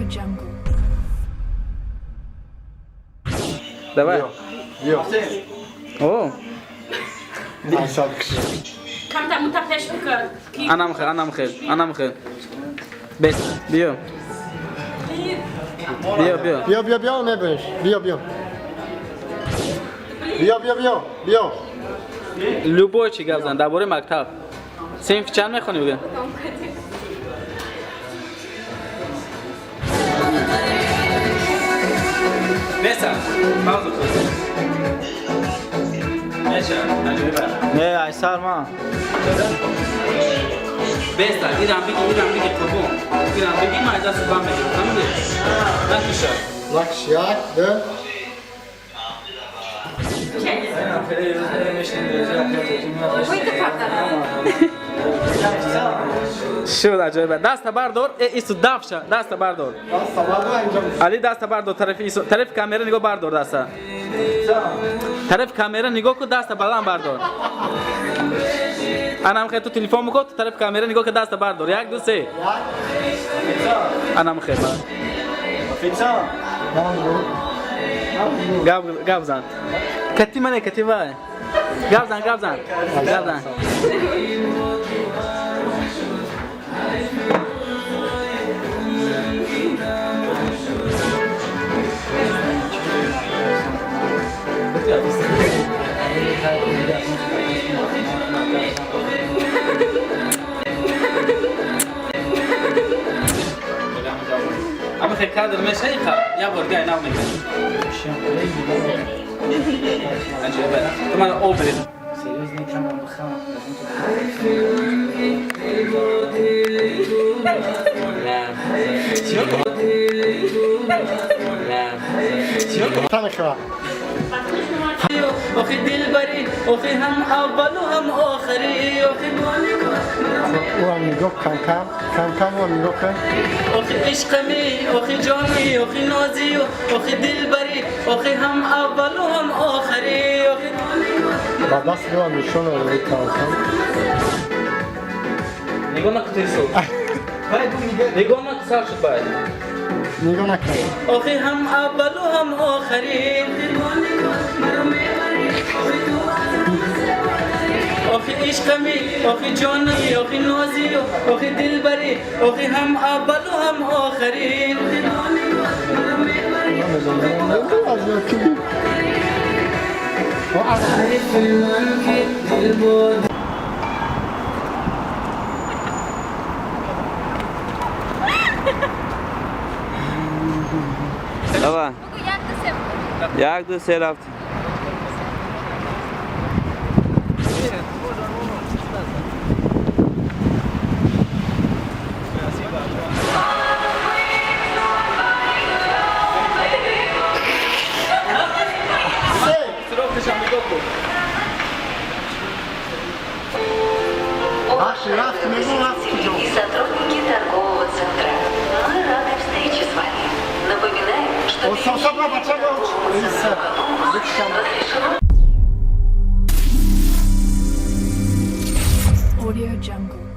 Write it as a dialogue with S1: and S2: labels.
S1: Jungle.
S2: Давай.
S3: Биё.
S2: О,
S3: Асал киш.
S4: Камтар мута пеш бикун.
S2: Анам хел, анам хел, анам хел. Бес, биё. Биё, биё.
S3: Биё, биё, биё, мебиниш. Биё, биё. Биё, биё, биё. Биё.
S2: Любой чи гап зан, дар бораи мактаб. Синф чанд мехонӣ, бигӯ? Беса, пауза кун. Меша, аҷоиба.
S5: Не, айсар ман.
S2: Беса, ирам биги, ирам биги, қурбон. Ирам биги, ман аз дастат бам мегирам, фаҳмидӣ? Накиша.
S3: Накиш, як, ду.
S2: Шуд, аҷоиба. Даста бардор, э, ису дафша, даста бардор.
S3: Даста бардор инҷа.
S2: Али, даста бардор, тарафи ису, тарафи камера нигоҳ бардор даста. Тарафи камера нигоҳ кун, даста баланд бардор. Анам хел, ту телефон бикун, ту тарафи камера нигоҳ кун, даста бардор. Як, ду, се. Анам хел. Гап, гап зан. Кати мане, кати вай. Гап зан, гап зан. Гап зан. Ама хел кадр меша иқа, як бор дига нав мекунем. Аҷоиба. Ту мана об бирез.
S5: Серьезно, камам бихам.
S3: Та мехӯрам.
S2: Охи дилбари, охи ҳам аввалу ҳам охири, охи
S3: Ӯам нигоҳ кам кам, кам кам ӯам нигоҳ кун.
S2: Охи ишқами, охи ҷони, охи нозию, охи дилбари, охи ҳам аввалу ҳам охири, охи
S3: Ба даст ӯам нишон дод кам кам.
S2: Нигоҳ накун, тису. Нигоҳ накун, сар шуд баъд.
S3: Нигоҳ накун.
S2: Охи ҳам аввалу ҳам охири, охи ишқами, охи ҷони, охи нозию, охи дилбари, охи ҳам аввалу ҳам охири.
S3: Аз ки О, аз
S6: Давай.
S4: Як, ду, се.
S6: Як, ду, се, рафт.
S2: Срокашам нигоҳ кун.
S3: Бахши, рафт, мегӯм, рафт куҷо?
S7: И сотрудники торгового центра. Мы рады встрече с вами. Напоминаем, что
S3: О, сабра, бача,
S7: перемещение по
S3: Бикшам.
S7: разрешено
S1: Audio Jungle.